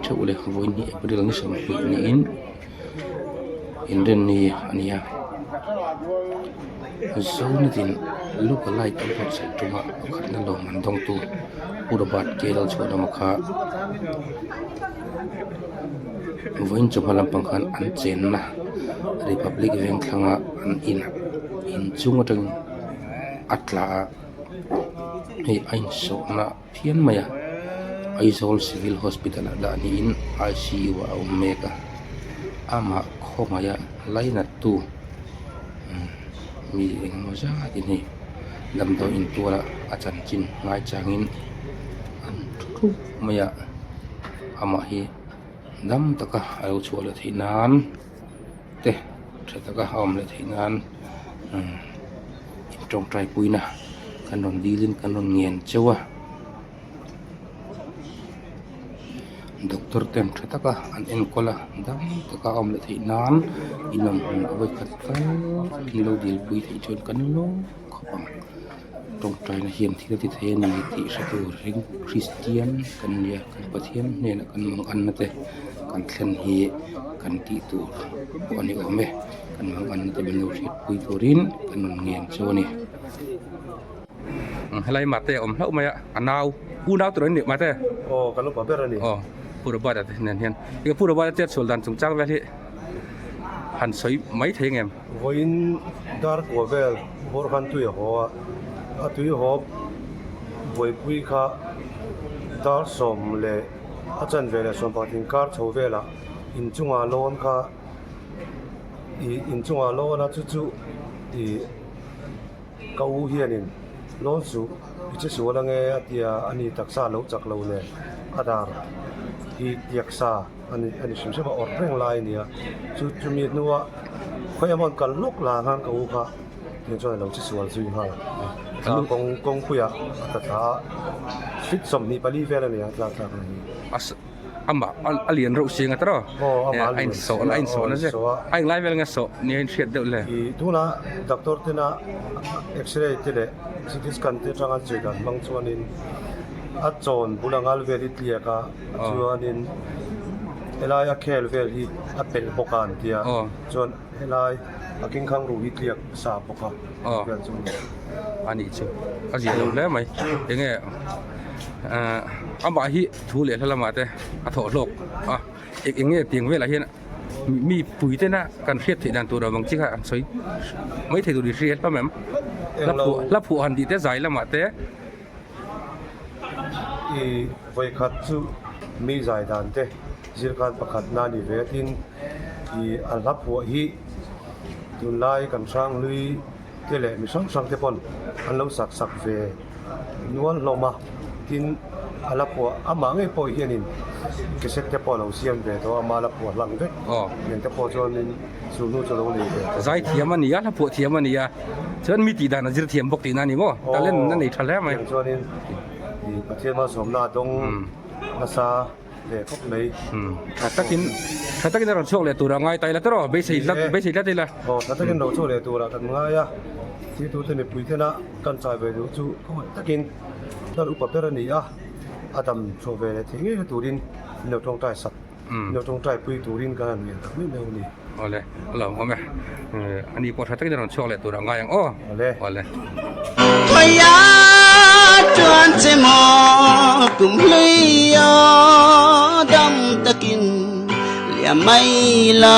theuh ule vawiin hi April ni 20 niin inrinni a ni a Zonitin look alike a buatsaih tuma pakhatna lawm an dawngtu Pu Robert K Lalchhuanawma kha vawiin chawhma lampang khan an chenna Republic Vengthlanga an inah inchung atangin a tla a hei a insawhna phian mai a Aizawl Civil Hospital ah dah niin I_C_U ah a awm mek a amah khawngaih a lainat tu mi engemaw zat in hei damdawi intual ah a chanchin ngai changin an thu thup mai a amah hi dam taka a lo chhuah leh theih nan te tha taka a awm leh theih nan in tawngtai puina kan rawn dilin kan rawn ngen cheu a doctor ten tha taka an enkawl a dam taka a awm leh theih nan in awm hun a vawikhat tal in lo dil pui theih chuan kan lawm khawp ang tawngtaina hian thil a ti thei a ni tih hre tur hi kristian kan ni a kan Pathian hnenah kan mang anna te kan thlen hi kan tih tur pawh a ni awm e kan mang anna te min lo hriat pui turin kan rawn ngen chu a ni. Helai mate a awm hlauh mai a a nau pu nau tur an ni mate. Aw kan upa ber a ni. Aw pu Robert a te nen hian eng pu Robert a chet sual dan chungchang vel hi han sawi mai thei ngem. Vawiin dar kua vel bawr khan tui a haw a, a tui haw buaipui kha dar sawm leh a chanve leh sawm pakhat inkar chho velah inchungah lawn kha ih inchungah lawn a chu chu ih ka u hianin lawn suh i che sual ange a tia a ni taksa lo chak lo nen a dar hi tiaksa a ni a ni hrim hrim a awrh reng lai a ni a chu chumi hnua khawi emaw an kal lawk lah khan ka u kha tiang chuan a lo che sual zui nghal a kawng kawngpuiah a tla thla a feet 24 vel a ni a tlak thlak na hi. Amah a lian reuh si nga tawh a insawh a insawh na zet a englai vel nge sawh nia inhriat deuh le. I tuna doctor tena x-ray te leh CT scan te atanga zir dan hmang chuanin a chawn bul anga al vel hi tliak a chuanin helai a khel vel hi a pelh bawk a an tia chuan helai a kingkhang ruh hi tliak sa bawk a vel chu a nih chu a zia lo hle mai enge amah hi Thu leh hla lamah te a thawh hlawk a, eng eng nge tiang velah hian mi pui tena kan hriat theih dan tur avang chi kha an sawi mai thei tur i hria hlawm em? Hla phuah hla phuah han tih te zai lamah te. I vawikhat chu mi zai dan te zirkhan pakhat na ni ve tin i a hla phuah hi tunlai kan hranghlui te leh mi hrang hrang te pawn an lo sak sak ve nual hlawm a tin a la phuah amah ngei pawh hianin cassette te pawh a lo siam ve tawh a ama la phuah hlang vek nen te pawh chuanin chu hnu chu a lo nei ve tawh. Zai thiam a ni a hla phuah thiam a ni a chuan mi tih dan a zir thiam bawk tihna a ni maw talent a nei tha hle mai. Tiang chuanin Pathian malsawmna a dawng nasa. Ve khawp mai. Tha takin tha takin a rawn chhuak leh tur a ngai ta ila tawh beisei tlat beisei tlat ila. Aw tha takin rawn chhuak leh tur a kan ngai a, thiltu te mipui tena kan chai ve duh chu khawngaih takin hnar upa ber a ni a, a dam chhuah ve leh theih ngei na turin min lo tawngtai sak, min lo tawngtai pui turin kan han ngen tak meuh meuh a ni. Awle a lo awm e, ani pawh tha takin a rawn chhuak leh tur a ngai ang aw. Awle. Awle. Khawiah chuan che maw kum hlui aw dam takin liam mai la.